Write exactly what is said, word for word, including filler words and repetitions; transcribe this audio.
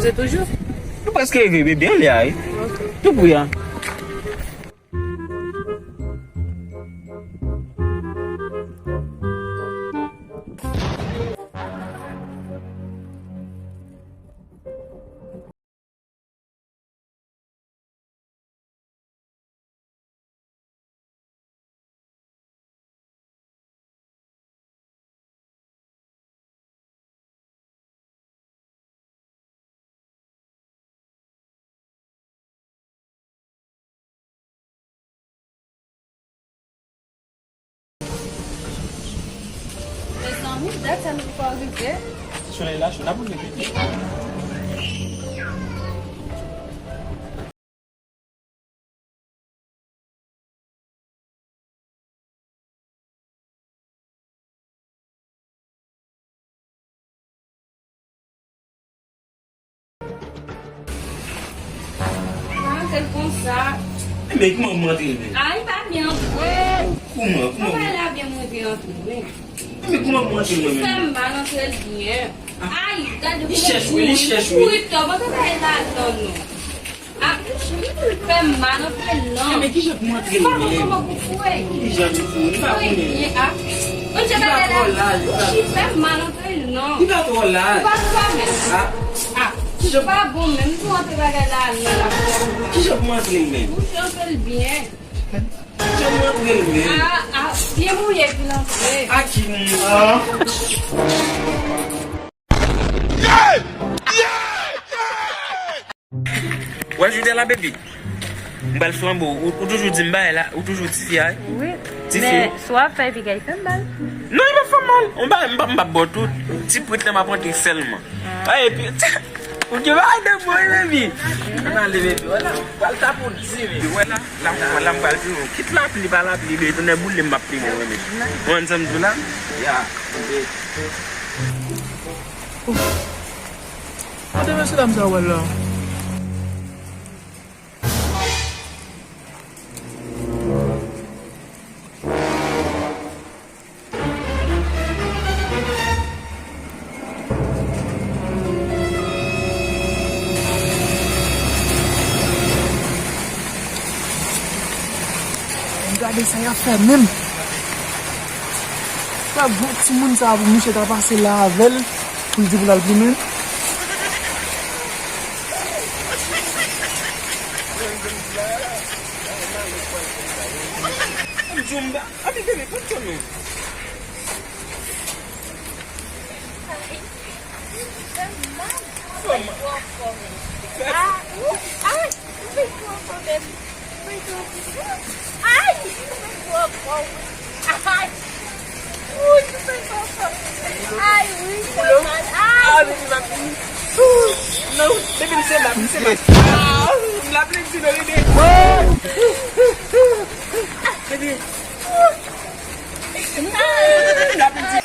Se toujou? Nou prèske rive, bebe, anlè a, wi. Ok. Tou pri a. Mezanmi, dat sa nou poko rive. Solèy la cho, n ap rive. Pa antre l konsa. Men kòman m antre l menm? A, li pa byen antre. Kòman, kòman? Kòman l a byen antre, antre, men? Men kòman m antre l menm? Fè m mal, antre l byen. Ay, gade li chèch, wi, li chèch, wi. Kouri tò, pa ta bay ladan non. A, li fè m mal, antre l non. Men kijan pou m antre l menm? Pa konn kòman pou foure. Kijan pou foure? Li pa konnen. Foure byen, a. Li pa twò laj, li pa. Li fè m mal, antre l non. Li pa twò laj. Ou pa twò menm. A. A. Kijan? Ou pa bon menm, tou antre bagay la non la. Kijan pou m antre l menm? Bouche antre l byen. Kijan pou m antre l menm? A, a, pye mouye pou l antre. A ki moun? Wè, Judela, baby. M pral flanbe w. Ou, ou toujou di m bagay la. Ou toujou tifi a, wi. Wi. Tifi. Men, si w ap fè epi gay fè m mal. Non, li pa fè m mal. M pa, m pa, m pa bò tout. Ti prit la m ap antre sèlman. A, epi, ou gen bagay de bon, wi, baby. Ann ale, baby. Wè la, pral ta pou di, baby. Wè la, la, m, la, m pral pi bon. Kit lapli, pa lapli, baby. Tounen boule, m ap pi bon, baby. Ou konn sa m di w la? Ya, baby. Kote mesye dam sa w wè la? Gade sa y ap fè menm. Sa gwo timoun sa pou misye ta pase la avè l pou l di pou l al goumen. M di w m pa, anpil bebe, pran kè nou. Fè m mal. Fè m mal. Fè m mal. Ay! Ou fè twò fò menm. Ou fè twò fò. Ay! Ou fè twò fò, wi. Ay! Ou fè twò fò. Ay, wi, fè mal. Ay! Ah, baby, m ap vini. Non, baby, m se la, m se la. Ah, m la plezi, non, baby. Baby. M la plezi.